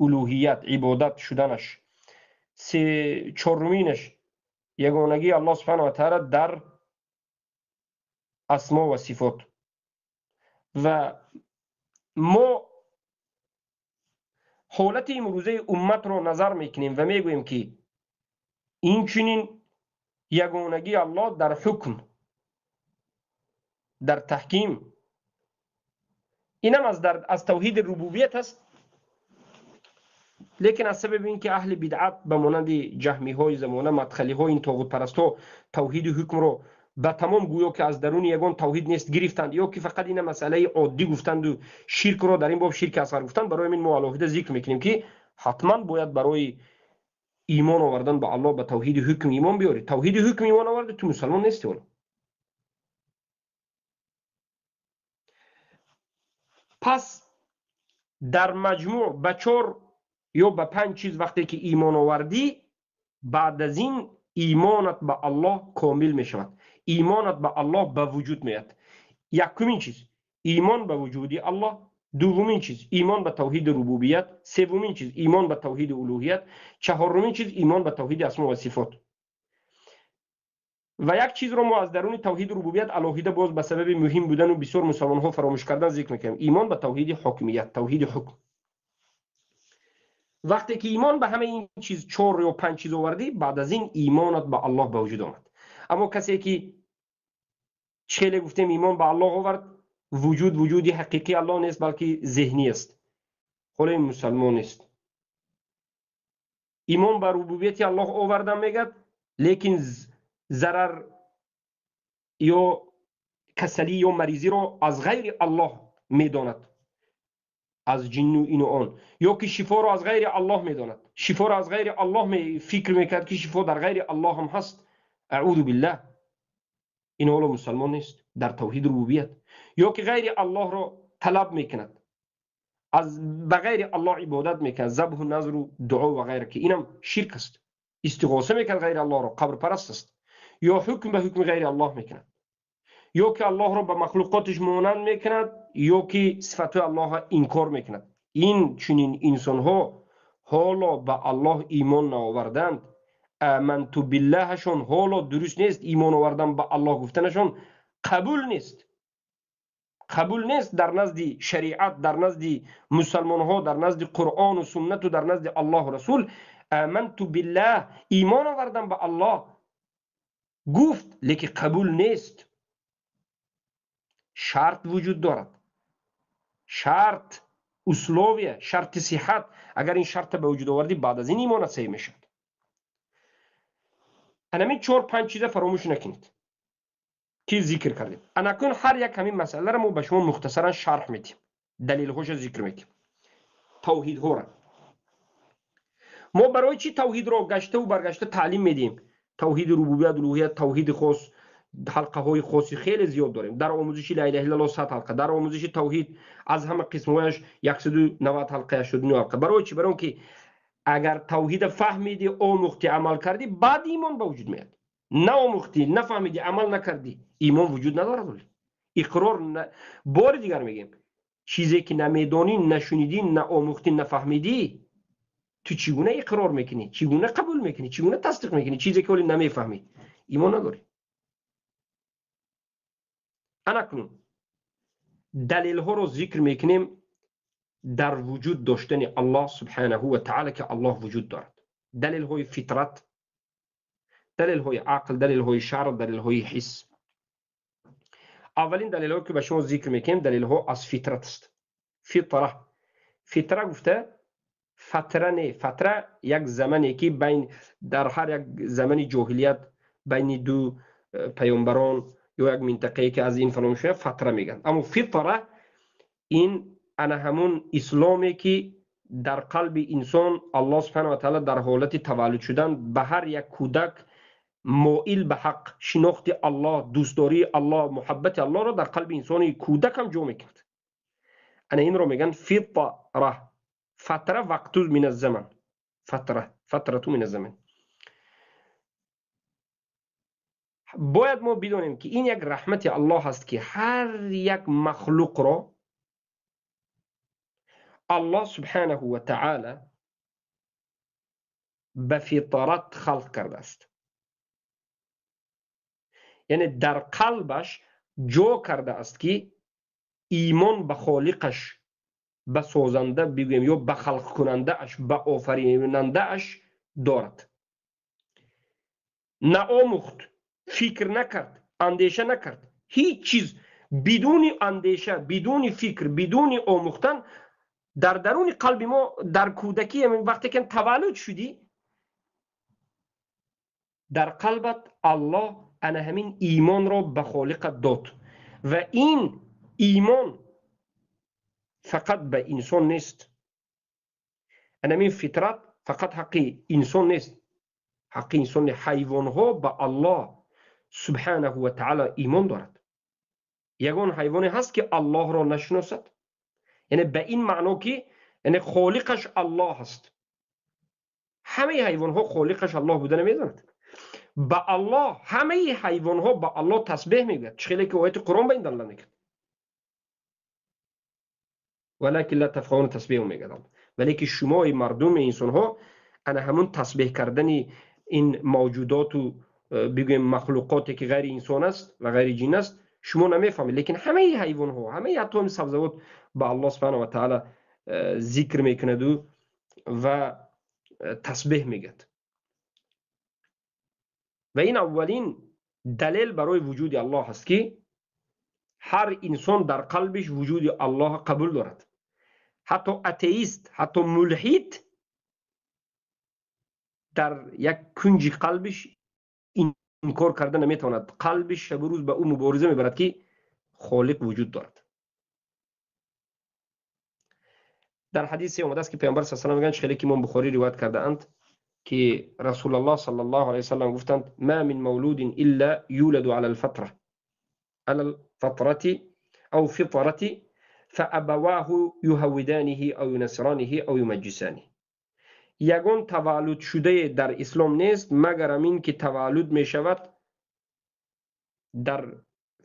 улуҳият, ибодат шуданаш, чоруминаш ягонагии Аллоҳ субҳанаҳу ва таъала дар асмо ва сифот. Ва мо ҳолати имрӯзаи умматро назар мекунем ва мегӯем, ки инчунин ягонагии Аллоҳ дар ҳукм, дар таҳким, инам аз тавҳиди рубубият аст, лекин аз сабаби ин ки аҳли бидъат ба монанди ҷаҳмиҳои замона, мадхалиҳо, ин тоғутпарастҳо тавҳиди ҳукмро ба тамом гӯё ки аз даруни ягон тавҳид нест гирифтанд, ё ки фақат ина масъалаи оддӣ гуфтанду ширкро дар ин боб ширки асғар гуфтанд. Барои ҳамин мо алоҳида зикр мекунем, ки ҳатман бояд барои имон овардан ба Аллоҳ ба тавҳиди ҳукм имон биёрӣ. Тавҳиди ҳукм имон оварди, ту мусалмон нести ҳоло. Пас дар маҷмӯъ ба 4 ё ба 5 чиз вақте ки имон овардӣ, баъд аз ин имонат ба Аллоҳ комил мешавад, имонат ба Аллоҳ ба вуҷуд меояд. Якумин чиз имон ба вуҷуди Аллоҳ, дуввумин чиз имон ба тавҳиди рубубият, севумин чиз имон ба тавҳиди улуҳият, чаҳорумин чиз имон ба тавҳиди асмо ва сифот. Ва як чизро мо аз даруни тавҳиди рубубият алоҳида боз ба сабаби муҳим будану бисёр мусалмонҳо фаромӯш кардан зикр мекунем: имон ба тавҳиди ҳокимият, тавҳиди ҳукм. Вақте ки имон ба ҳамаи ин чиз 4 ё 5 чиз овардӣ, баъд аз ин имонат ба Аллоҳ ба вуҷуд омад. Аммо касе ки хеле гуфтем имон ба Аллоҳ овард, вуҷуд вуҷуди ҳақиқии Аллоҳ нест, балки зеҳнӣ аст, ҳоло ин мусалмон нест. Имон ба рубубияти Аллоҳ овардам мегӯяд, лекин зарар ё касалӣ ё маризиро аз ғайри Аллоҳ медонад, аз ҷинну ину он, ё ки шифоро аз ғайри Аллоҳ медонад, шифоро аз ғайри Аллоҳ фикр мекард, ки шифо дар ғайри Аллоҳ ҳам ҳаст. Аъузу биллаҳ, ин ҳоло мусалмон нест дар тавҳиди рубубият. Ё ки ғайри Аллоҳро талаб мекунад, аз ба ғайри Аллоҳ ибодат мекунад, забҳу назру дуо ва ғайра, ки инам ширк аст, истиғоса мекунад ғайри Аллоҳро, қабрпараст аст, ё ҳукм ба ҳукми ғайри Аллоҳ мекунад, ё ки Аллоҳро ба махлуқотиш монанд мекунад, ё ки сифатҳои Аллоҳро инкор мекунад. Ин чунин инсонҳо ҳоло ба Аллоҳ имон наоварданд, аманту биллаҳашон ҳоло дуруст нест, имон овардан ба Аллоҳ гуфтанашон қабул нест, қабул нест дар назди шариат, дар назди мусалмонҳо, дар назди Қуръону суннату дар назди Аллоҳу Расул. Аманту биллаҳ, имон овардан ба Аллоҳ гуфт, лекин қабул нест. Шарт вуҷуд дорад, шарт условия, шарти сиҳат. Агар ин шарта ба вуҷуд овардӣ, баъд аз ин имонат саҳеҳ мешавад. Анамин чор панҷ чиза фаромӯш накунед, ки зикр кардем. Анакун ҳар як ҳамин масъаларо мо ба шумо мухтасаран шарҳ медиҳем, далелҳоша зикр медиҳем, тавҳидҳоро. Мо барои чӣ тавҳидро гаштаву баргашта таълим медиҳем? Тавҳиди рубубият, улуҳият, тавҳиди хос, ҳалқаҳои хоси хеле зиёд дорем. Дар омӯзиши ла илаҳа иллаллоҳ 100 ҳалқа, дар омӯзиши тавҳид аз ҳама қисмҳояш 190 ҳалқа, 89 ҳалқа. Барои чӣ? Барои он ки агар тавҳида фаҳмидӣ, омӯхтӣ, амал кардӣ, баъд имон ба вуҷуд меяд. Наомӯхтӣ, нафаҳмидӣ, амал накардӣ, имон вуҷуд надорад. Иқрор, бори дигар мегӯем, чизе ки намедонӣ, нашунидӣ, наомӯхтӣ, нафаҳмидӣ, ту чӣ гуна иқрор мекунӣ? Чӣ гуна қабул мекунӣ? Чӣ гуна тасдиқ мекунӣ? Чизе ки ҳоле намефаҳмӣ, имон надорӣ. Анакнун далелҳоро зикр мекунем дар вуҷуд доштани Аллоҳ субҳанаҳу ва таъала, ки Аллоҳ вуҷуд дорад. Далелҳои фитрат, далелҳои ақл, далелҳои шаръ, далелҳои ҳис. Аввалин далелҳое ки ба шумо зикр мекунем, далелҳо аз фитрат аст. Фитра. Фитра гуфта фатра не, фатра як замане ки байн дар ҳар як замани ҷоҳилият байни ду паёмбарон ё як минтақае ки аз ин фалон шуда фатра мегӯянд. Аммо фитра ин ана ҳамун исломе ки дар қалби инсон Аллоҳ субҳанаҳу ва таъала дар ҳолати таваллуд шудан ба ҳар як кӯдак моил ба ҳақ, шинохти Аллоҳ, дӯстдории Аллоҳ, муҳаббати Аллоҳро дар қалби инсони кӯдак ҳам ҷо мекунад. Ана инро мегӯянд фитра. Фатра вақту мин аз-заман. Фатра, фатрату мин аз-заман. Бояд мо бидонем ки ин як раҳмати Аллоҳ аст, ки ҳар як махлуқро Аллоҳ субҳанаҳу ва таъала ба фитрат халқ кардааст. Яъне дар қалбаш ҷо кардааст, ки имон ба холиқаш, ба созанда бигӯем ё ба халқкунандааш, ба офаринандааш дорад. Наомӯхт, фикр накард, андеша накард, ҳеҷ чиз бидуни андеша, бидуни фикр, бидуни омӯхтан дар даруни қалби мо дар кӯдакӣ, вақте ки таваллуд шудӣ, дар қалбат Аллоҳ ана ҳамин имонро ба холиқат дод. Ва ин имон фақат ба инсон нест. Ана ҳамин фитрат фақат ҳаққи инсон нест. Ҳаққи инсон, ҳайвонҳо ба Аллоҳ субҳанаҳу ва таъала имон дорад. Ягон ҳайвоне ҳаст ки Аллоҳро нашиносад? Яъне ба ин маъно ки яъне холиқаш Аллоҳ аст. Ҳамаи ҳайвонҳо холиқаш Аллоҳ буда намедонад. Ба Аллоҳ ҳамаи ҳайвонҳо ба Аллоҳ тасбеҳ мегӯяд. Чӣ хеле ки ояти Қуръон ба ин далолат мекунад. Валакин ла тафқаҳуна тасбеҳ мегӯяд. Вале ки шумои мардуми инсонҳо ана ҳамун тасбеҳ кардани ин мавҷудоту бигӯем махлуқоте ки ғайри инсон аст ва ғайри ҷин аст, шумо намефаҳмед. Лекин ҳамаи ҳайвонҳо, ҳамаи ҳатто ҳамин сабзавот ба Аллоҳ субҳанаҳу ва таъала зикр мекунаду ва тасбеҳ мегӯяд. Ва ин аввалин далел барои вуҷуди Аллоҳ аст, ки ҳар инсон дар қалбиш вуҷуди Аллоҳ қабул дорад. Ҳатто атеист, ҳатто мулҳид дар як кунҷи қалбиш инкор карда наметавонад. Қалбиш шабу рӯз ба ӯ мубориза мебарад, ки холиқ вуҷуд дорад. Дар ҳадисе омадааст ки Паёмбар саллаллоҳу алайҳи васаллам мегӯянд, хеле ки Имом Бухорӣ ривоят кардаанд, ки Расулуллоҳ саллаллоҳу алайҳи васаллам гуфтанд: ма мин мавлудин илла юладу ала алфатра, ала алфатрати ав фитрати фаабаваҳу юҳаввиданиҳи ав юнасираниҳи ав юмаҷҷисаниҳи. Ягон таваллуд шудае дар ислом нест, магар ҳамин ки таваллуд мешавад дар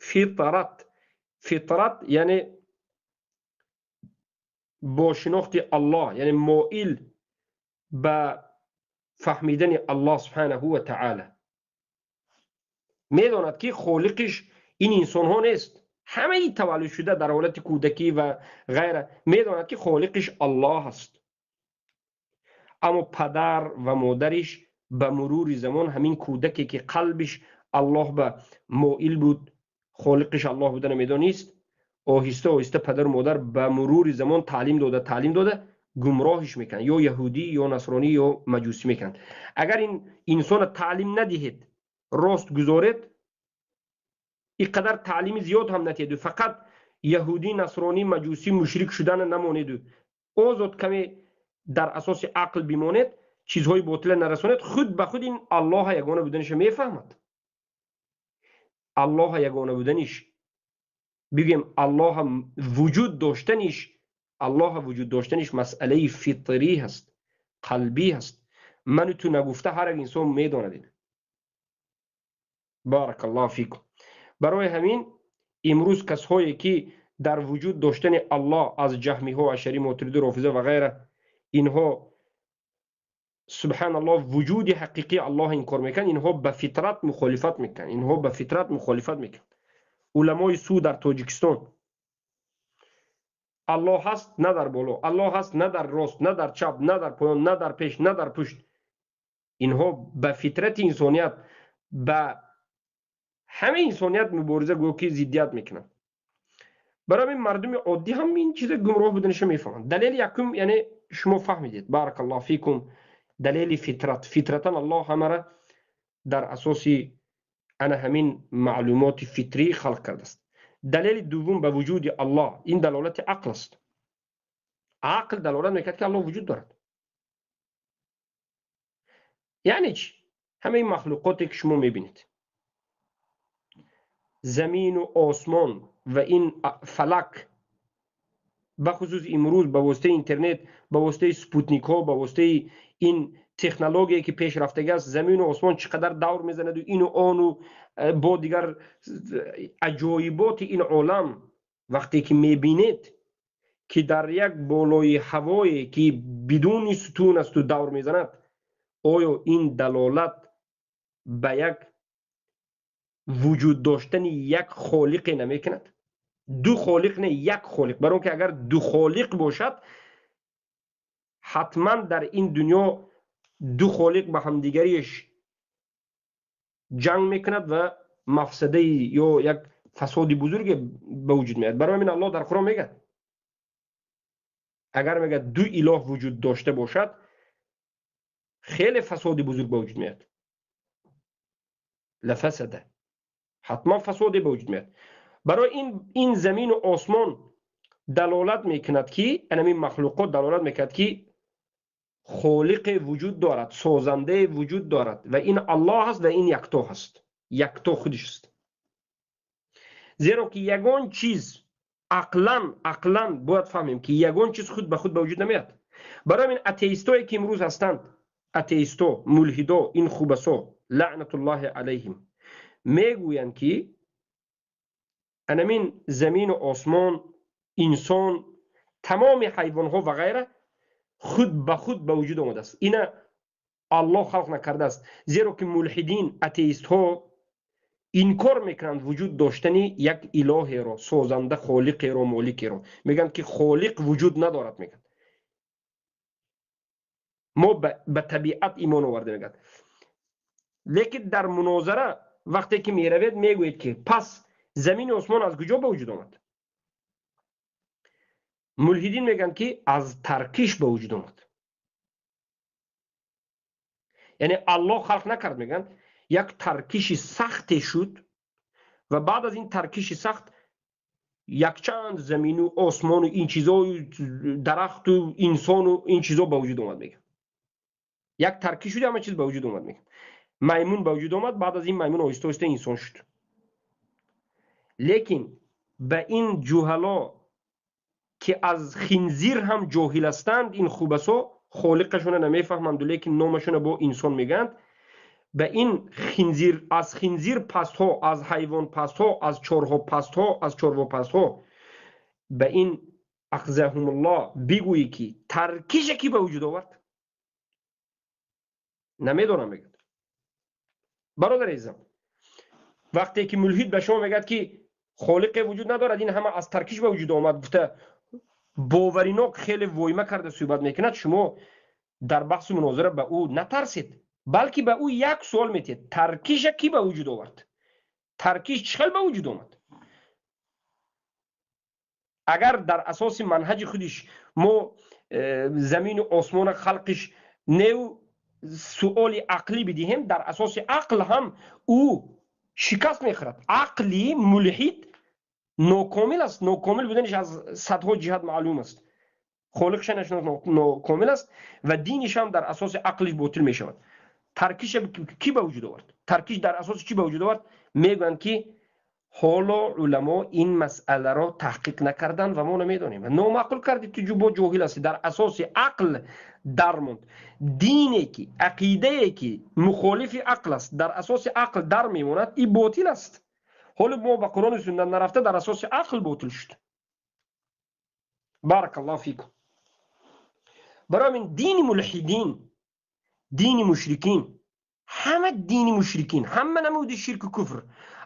фитрат. Фитрат яъне бо шинохти Аллоҳ, яъне моил ба фаҳмидани Аллоҳ субҳанаҳу ва таъала. Медонад ки холиқиш ин инсонҳо нест. Ҳамаи таваллуд шуда дар ҳолати кӯдакӣ ва ғайра медонад ки холиқиш Аллоҳ аст. Аммо падар ва модариш ба мурури замон ҳамин кӯдаке ки қалбиш Аллоҳ ба моил буд, холиқиш Аллоҳ буда намедонист, Оҳиста оҳиста падару модар ба мурури замон таълим дода, таълим дода, гумроҳиш мекунанд, ё яҳудӣ, ё насронӣ, ё маҷусӣ мекунанд. Агар ин инсона таълим надиҳед, рост гузоред, ин қадар таълими зиёд ҳам натиҳеду, фақат яҳудӣ, насронӣ, маҷусӣ, мушрик шудана намонеду, озод каме дар асоси ақл бимонед, чизҳои ботила нарасонед, худ ба худ ин Аллоҳа ягона буданиша мефаҳмад. Аллоҳа ягона буданиш, бигӯем, Аллоҳа вуҷуд доштаниш, Аллоҳа вуҷуд доштаниш масъалаи фитрӣ ҳаст, қалбӣ ҳаст. Ману ту нагуфта, ҳар як инсон медонад. Баракаллоҳу фикум. Барои ҳамин имрӯз касҳое ки дар вуҷуд доштани Аллоҳ аз ҷаҳмиҳо, ашарӣ, мотуриди, рофиза ва ғайра, инҳо, субҳаналлоҳ, вуҷуди ҳақиқии Аллоҳ инкор мекунанд, инҳо ба фитрат мухолифат мекунанд, инҳо ба фитрат мухолифат мекунанд. Уламои су дар Тоҷикистон: Аллоҳ ҳаст на дар боло, Аллоҳ ҳаст на дар рост, на дар чап, на дар поён, на дар пеш, на дар пушт. Инҳо ба фитрати инсоният, ба ҳамаи инсоният мубориза, гӯё ки зиддият мекунанд. Барои ҳамин мардуми оддӣ ҳам ин чиза, гумроҳ буданиша мефаҳманд. Далели якум, яъне шумо фаҳмидед, баракаллоҳу фикум, далели фитрат. Фитратан Аллоҳ ҳамара дар асоси ана ҳамин маълумоти фитрӣ халқ кардааст. Далели дуввум ба вуҷуди Аллоҳ, ин далолати ақл аст. Ақл далолат мекард, ки Аллоҳ вуҷуд дорад. Яъне чӣ? Ҳамаи махлуқоте ки шумо мебинед, замину осмон ва ин фалак, бахусус имрӯз ба воситаи интернет, ба воситаи спутникҳо, ба воситаи ин технология ки пешрафтагӣ аст, замину осмон чӣ қадар давр мезанаду, ину ону бо дигар аҷоиботи ин олам, вақте ки мебинед, ки дар як болои ҳавое ки бидуни сутун асту давр мезанад, оё ин далолат ба як вуҷуд доштани як холиқе намекунад? Ду холиқ не, як холиқ. Барои он ки агар ду холиқ бошад, ҳатман дар ин дунё ду холиқ ба ҳамдигариш ҷанг мекунад ва мафсадаи ё як фасоди бузурге ба вуҷуд меояд. Барои ҳамин Аллоҳ дар Қуръон мегӯяд, агар, мегӯяд, ду илоҳ вуҷуд дошта бошад, хеле фасоди бузург ба вуҷуд меояд. Лафасада, ҳатман фасоде ба вуҷуд меояд. Барои ин замину осмон далолат мекунад, ки анамин махлуқот далолат мекунад, ки холиқе вуҷуд дорад, созандае вуҷуд дорад ва ин Аллоҳ аст ва ин якто ҳаст, якто худиш аст. Зеро ки ягон чиз, ақлан, ақлан бояд фаҳмем, ки ягон чиз худ ба худ ба вуҷуд намеяд. Барои ҳамин атеистое ки имрӯз ҳастанд, атеисто, мулҳидо, ин хубасо, лаънатуллоҳи алайҳим, мегӯянд, ки анамин замину осмон, инсон, тамоми ҳайвонҳо ва ғайра худ ба худ ба вуҷуд омадааст, ина Аллоҳ халқ накардааст. Зеро ки мулҳидин, атеистҳо инкор мекунанд вуҷуд доштани як илоҳеро, созанда, холиқеро, моликеро. Мегӯянд, ки холиқ вуҷуд надорад. Мегӯянд, мо ба табиат имон оварда, мегӯяд. Лекин дар мунозара вақте ки меравед, мегӯед, ки пас замини осмон аз куҷо ба вуҷуд омад? Мулҳидин мегӯянд, ки аз таркиш ба вуҷуд омад, яъне Аллоҳ халқ накард. Мегӯянд, як таркиши сахте шуд ва баъд аз ин таркиши сахт якчанд замину осмону ин чизою дарахту инсону ин чизо ба вуҷуд омад. Мегӯянд, як таркиш шуд, ҳама чиз ба вуҷуд омад. Мегӯянд, маймун ба вуҷуд омад, баъд аз ин маймун оҳиста оҳиста инсон шуд. Лекин ба ин ҷуҳало, ки аз хинзир ҳам ҷоҳил ҳастанд, ин хубасо холиқашона намефаҳманду, лекин номашона бо инсон мегӯянд, ба ин хинзир, аз хинзир пастҳо, аз ҳайвон пастҳо, аз чорҳо пастҳо, аз чорво пастҳо, ба ин ахзаҳумуллоҳ бигӯӣ, ки таркиша ки ба вуҷуд овард, намедонам, мегӯяд. Бародари азизам, вақте ки мулҳид ба шумо мегӯяд, ки холиқе вуҷуд надорад, ин ҳама аз таркиш ба вуҷуд омад гуфта, боваринок, хеле войма карда суҳбат мекунад, шумо дар баҳсу мунозира ба ӯ натарсед, балки ба ӯ як суол метиҳед: таркиша кӣ ба вуҷуд овард? Таркиш чӣ хел ба вуҷуд омад? Агар дар асоси манҳаҷи худиш мо замину осмона халқиш нев суоли ақлӣ бидиҳем, дар асоси ақл ҳам ӯ шикаст мехӯрад. Ақли мулҳид нокомил аст. Нокомил буданиш аз садҳо ҷиҳат маълум аст. Холиқша нашинос, нокомил аст ва диниш ҳам дар асоси ақлиш ботил мешавад. Таркиша кӣ ба вуҷуд овард? Таркиш дар асоси чӣ ба вуҷуд овард? Мегӯянд ки ҳоло уламо ин масъаларо таҳқиқ накарданд ва мо намедонем. Номаъқул кардӣ, ту бо ҷоҳил ҳастӣ. Дар асоси ақл дармонд. Дине ки, ақидае ки мухолифи ақл аст, дар асоси ақл дар мемонад, ин ботил аст. Ҳоло мо ба Қуръону суннат нарафта, дар асоси ақл ботил шуд. Баракаллоҳу фикум. Барои ҳамин дини мулҳидин, дини мушрикин, ҳама дини мушрикин, ҳама намуди ширку куфр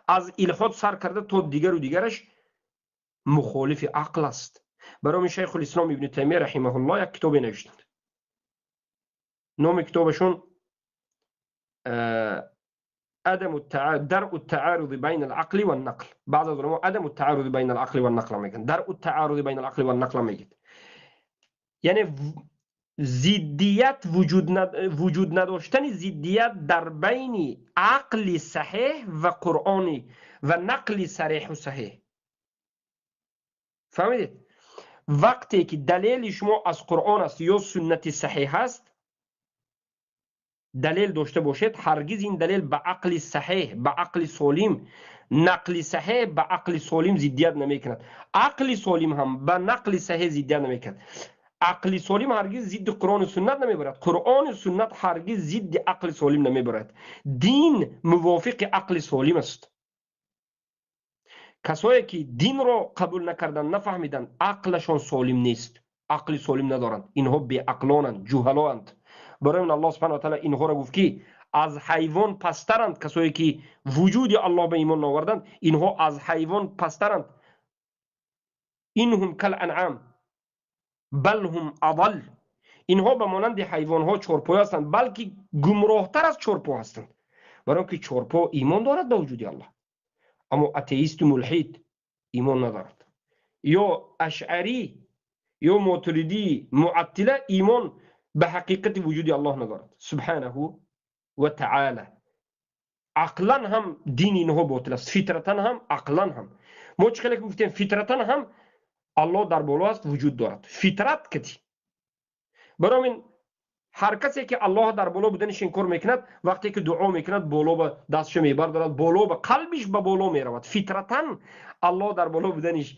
аз илҳод сар карда то дигару дигараш мухолифи ақл аст. Барои ҳамин Шайхулислом Ибни Таймия раҳимаҳуллоҳ як китобе навиштанд. Номи китобашон даръу таъаруди байна алақли ваннақл. Баъзе аз уламо адаму таъаруди байна алақли ваннақл мегӯянд. Даръу таъаруди байна алақли ваннақл мегӯяд. Яъне зиддият вуҷуд надоштани зиддият дар байни ақли саҳеҳ ва қуръони ва нақли сареҳу саҳеҳ. Фаҳмидед? Вақте ки далели шумо аз қуръон аст ё суннати саҳеҳ аст, далел дошта бошед, ҳаргиз ин далел ба ақли саҳеҳ, ба ақли солим, нақли саҳеҳ ба ақли солим зиддият намекунад. Ақли солим ҳам ба нақли саҳеҳ зиддият намекунад. Ақли солим ҳаргиз зидди Қуръону суннат намебарад. Қуръону суннат ҳаргиз зидди ақли солим намебарад. Дин мувофиқи ақли солим аст. Касое ки динро қабул накарданд, нафаҳмиданд, ақлашон солим нест, ақли солим надоранд. Инҳо беақлонанд, ҷуҳалоанд. Барои он Аллоҳ субҳанаҳу ва таъала инҳоро гуфт ки аз ҳайвон пасттаранд. Касое ки вуҷуди Аллоҳ ба имон наоварданд, инҳо аз ҳайвон пасттаранд. Инҳум кал анъам бал ҳум адал. Инҳо ба монанди ҳайвонҳо чорпоё ҳастанд, балки гумроҳтар аз чорпо ҳастанд. Барои он ки чорпо имон дорад ба вуҷуди Аллоҳ, аммо атеисту мулҳид имон надорад. Ё ашъарӣ ё мотуридӣ муаттила имон ба ҳақиқати вуҷуди Аллоҳ надорад субҳанаҳу ва таъала. Ақлан ҳам дини инҳо ботил аст, фитратан ҳам, ақлан ҳам. Мо чӣ хеле гуфтем, фитратан ҳам Аллоҳ дар боло аст, вуҷуд дорад. Фитрат кати. Барои ин ҳар касе ки Аллоҳ дар боло буданиш инкор мекунад, вақте ки дуо мекунад, боло ба дастшо мебардорад, боло ба қалбиш ба боло меравад. Фитратан Аллоҳ дар боло буданиш,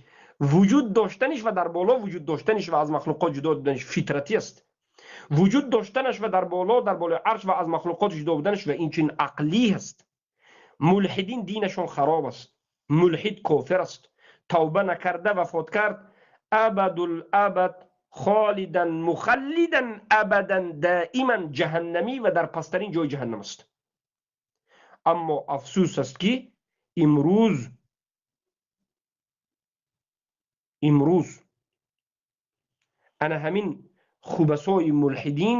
вуҷуд доштаниш ва дар боло вуҷуд доштаниш ва аз махлуқот ҷудо буданиш фитратӣ аст. Вуҷуд доштанаш ва дар боло, дар болои арш ва аз махлуқот ҷудо буданаш ва инчунин ақлӣ аст. Мулҳидин динашон хароб аст. Мулҳид кофир аст. Тавба накарда вафот кард, абадул абад холидан мухаллидан абадан даиман ҷаҳаннамӣ ва дар пасттарин ҷои ҷаҳаннам аст. Аммо афсӯс аст ки имрӯз ана ҳамин хубасои мулҳидин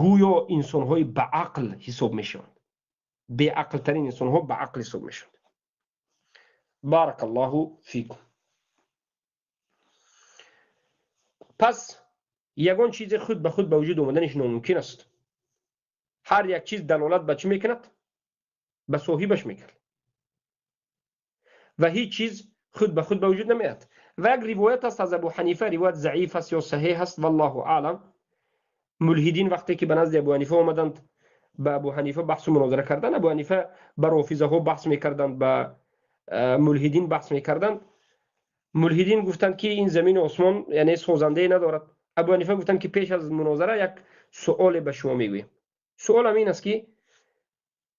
гӯё инсонҳои ба ақл ҳисоб мешаванд. Беақлтарин инсонҳо ба ақл ҳисоб мешаванд. Баракаллоҳу фикум. Пас ягон чизе худ ба худ ба вуҷуд омаданиш номумкин аст. Ҳар як чиз далолат ба чӣ мекунад? Ба соҳибаш мекунад. Ва ҳеҷ чиз худ ба худ ба вуҷуд намеяд. Ва як ривоят аст аз Абу Ҳанифа, ривоят заиф аст ё саҳеҳ аст, валлоҳу аълам. Мулҳидин вақте ки ба назди Абу Ҳанифа омаданд, ба Абу Ҳанифа баҳсу мунозара карданд. Абу Ҳанифа ба рофизаҳо баҳс мекарданд, ба мулҳидин баҳс мекарданд. Мулҳидин гуфтанд ки ин замину осмон яъне созандае надорад. Абу Ҳанифа гуфтанд ки пеш аз мунозара як суоле ба шумо мегӯем. Суолам ин аст ки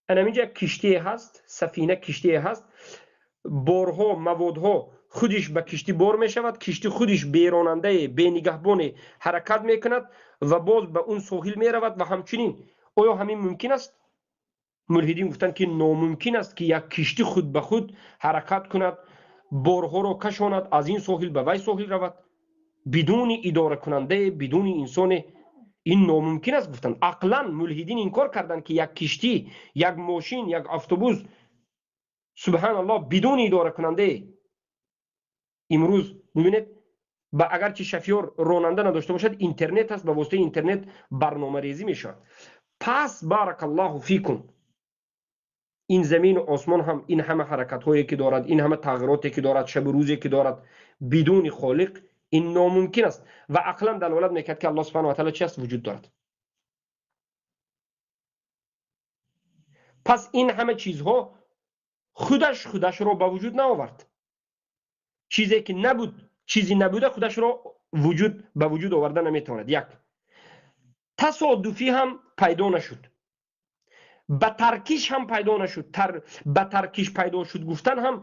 ана инҷа киштие ҳаст, сафина киштие ҳаст, борҳо, маводҳо худиш ба киштӣ бор мешавад, киштӣ худиш беронандае, бенигаҳбоне ҳаракат мекунад ва боз ба он соҳил меравад ва ҳамчунин оё ҳамин мумкин аст? Мулҳидин гуфтанд ки номумкин аст ки як киштӣ худ ба худ ҳаракат кунад, борҳоро кашонад, аз ин соҳил ба вай соҳил равад, бидуни идоракунандае, бидуни инсоне. Ин номумкин аст гуфтанд. Ақлан мулҳидин инкор карданд ки як киштӣ, як мошин, як автобус, субҳаналлоҳ, бидуни идоракунандае Имрӯз бубинед, ба агарчи шофёр ронанда надошта бошад, интернет аст, ба воситаи интернет барномарезӣ мешавад. Пас баракаллоҳу фикум, ин замину осмон ҳам ин ҳама ҳаракатҳое ки дорад, ин ҳама тағйироте ки дорад, шабу рӯзе ки дорад, бидуни холиқ ин номумкин аст ва ақлан далолат мекард ки Аллоҳ субҳонаҳу ва таъоло чи аст? Вуҷуд дорад. Пас ин ҳама чизҳо худаш худашро ба вуҷуд наовард. Чизе ки набуд, чизи набуда худашро вуҷуд ба вуҷуд оварда наметавонад. Як тасодуфӣ ҳам пайдо нашуд, ба таркиш ҳам пайдо нашуд. Ба таркиш пайдо шуд гуфтан ҳам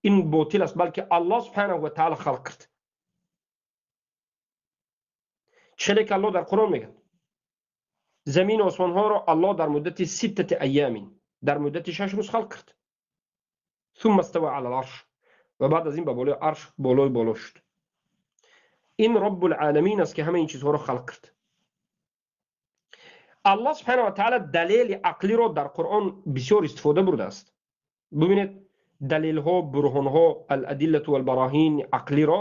ин ботил аст, балки Аллоҳ субҳонаҳу ва таъоло халқ кард. Челе ки Аллоҳ дар Қуръон мегӯяд, замин осмонҳоро Аллоҳ дар муддати ситтати айёмин, дар муддати 6 рӯз халқ кард. Сумма става ала ал-арш, ва баъд аз ин ба болои арш болои боло шуд. Ин Роббул оламин аст ки ҳама ин чизҳоро халқ кард. Аллоҳ субҳонаҳу ва таъоло далели ақлиро дар Қуръон бисёр истифода бурдааст. Бубинед, далелҳо, бурҳонҳо, ал-адиллату вал-бароҳин ақлиро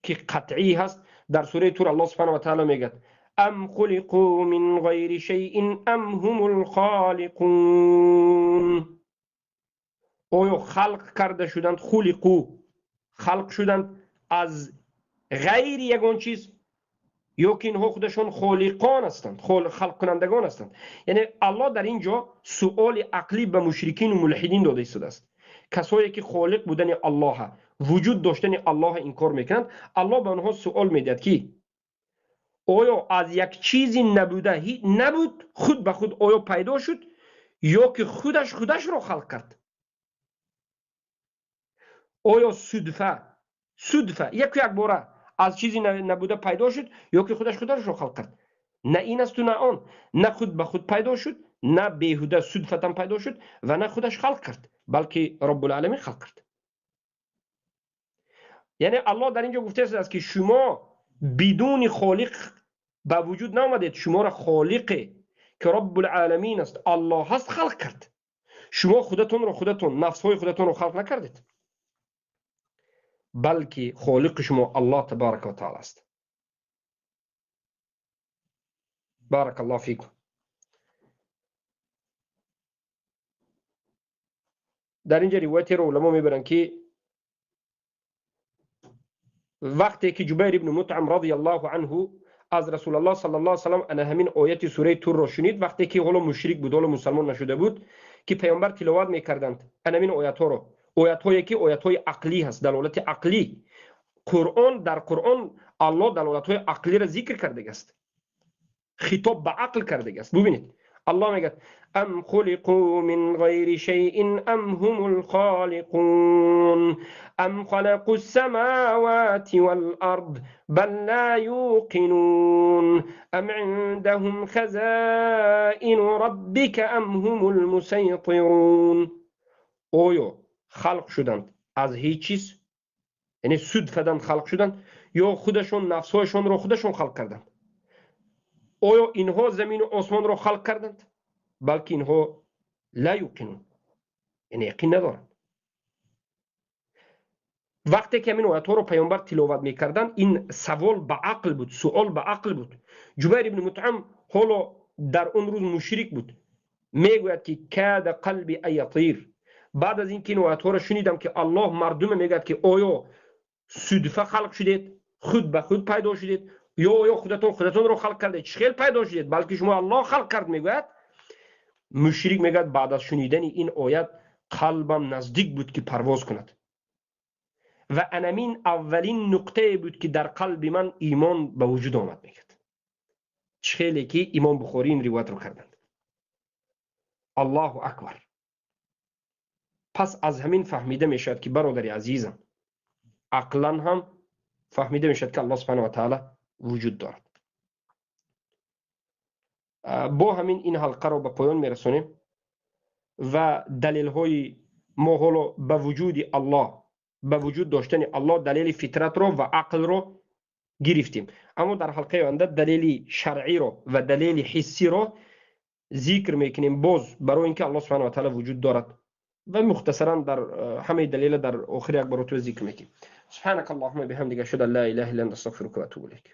ки қатъӣ ҳаст. Дар сураи Тур Аллоҳ субҳонаҳу ва таъоло мегӯяд: ам хулиқу мин ғайри шайъин ам ҳумул холиқун. Оё халқ карда шуданд? Хулиқу, халқ шуданд аз ғайри ягон чиз, ё ки инҳо худашон холиқон ҳастанд, халқкунандагон ҳастанд? Яъне Аллоҳ дар ин ҷо суоли ақлӣ ба мушрикину мулҳидин дода истодааст. Касое ки холиқ будани Аллоҳа, вуҷуд доштани Аллоҳа инкор мекунанд, Аллоҳ ба онҳо суол медиҳад ки оё аз як чизи набуда набуд, худ ба худ оё пайдо шуд, ё ки худаш худашро халқ кард? Оё судфа яку як бора аз чизи набуда пайдо шуд, ё ки худаш худашро халқ кард? На ин асту на он, на худ ба худ пайдо шуд, на беҳуда судфатан пайдо шуд ва на худаш халқ кард, балки Роббул оламин халқ кард. Яъне Аллоҳ дар ин ҷо гуфтааст ки шумо бидуни холиқ ба вуҷуд наомадед, шуморо холиқе ки Роббул оламин аст, Аллоҳ ҳаст, халқ кард. Шумо худатонро худатон, нафсҳои худатонро халқ накардед, балки холиқи шумо Аллоҳ табарака ва таъоло аст. Баракаллоҳу фикум. Дар ин ҷо ривоятеро уламо мебаранд ки вақте ки Ҷубайр ибн Мутъам радияллоҳу анҳу аз Расулуллоҳ саллаллоҳу алайҳи васаллам ана ҳамин ояти сураи Турро шунид, вақте ки ҳоло мушрик буд, ҳоло мусалмон нашуда буд, ки паёмбар тиловат мекарданд ана ҳамин оятҳоро, оятҳое ки оятҳои ақлӣ ҳаст, далолати ақлӣ. Қуръон, дар Қуръон Аллоҳ далолатҳои ақлиро зикр кардагааст, хитоб ба ақл кардагааст. Бубинед, Аллоҳ мегӯяд: ам хулиқу мин ғайри шайъин ам ҳумул холиқун ам халақу ссамавати вал ард бал ла юқинун ам индаҳум хазаину роббика ам ҳумул мусайтирун. Оё халқ шуданд аз ҳеҷ чиз, яъне судфадан халқ шуданд, ё худашон нафсҳояшонро худашон халқ карданд? Оё инҳо замину осмонро халқ карданд? Балки инҳо ла юқинун, яъне яқин надоранд. Вақте ки ҳамин оятҳоро паёмбар тиловат мекарданд, ин савол ба ақл буд, суол ба ақл буд. Ҷубайр ибни Мутъам ҳоло дар он рӯз мушрик буд, мегӯяд ки када қалби ан ятир. Баъд аз ин ки ин оятҳоро шунидам ки Аллоҳ мардуме мегӯяд ки оё судфа халқ шудед, худ ба худ пайдо шудед, ё оё худатон худатонро халқ кардед, чӣ хел пайдо шудед, балки шумо Аллоҳ халқ кард, мегӯяд. Мушрик мегӯяд баъд аз шунидани ин оят қалбам наздик буд ки парвоз кунад ва анамин аввалин нуқтае буд ки дар қалби ман имон ба вуҷуд омад, мегӯяд. Чӣ хеле ки Имом Бухорӣ ин ривоятро карданд. Аллоҳу акбар. Пас аз ҳамин фаҳмида мешавад ки бародари азизам, ақлан ҳам фаҳмида мешавад ки Аллоҳ субҳонаҳу ва таъоло вуҷуд дорад. Бо ҳамин ин ҳалқаро ба поён мерасонем ва далелҳои мо ҳоло ба вуҷуди Аллоҳ, ба вуҷуд доштани Аллоҳ далели фитратро ва ақлро гирифтем. Аммо дар ҳалқаи оянда далели шаръиро ва далели ҳиссиро зикр мекунем, боз барои инки Аллоҳ субҳонаҳу ва таъоло вуҷуд дорад ва мухтасаран дар ҳамаи далела дар охир як маротиба зикр мекунем. Субҳанакаллоҳумма биҳамдика, ашҳаду ан ла илаҳа илла анта, астағфирука ва атубу илайк.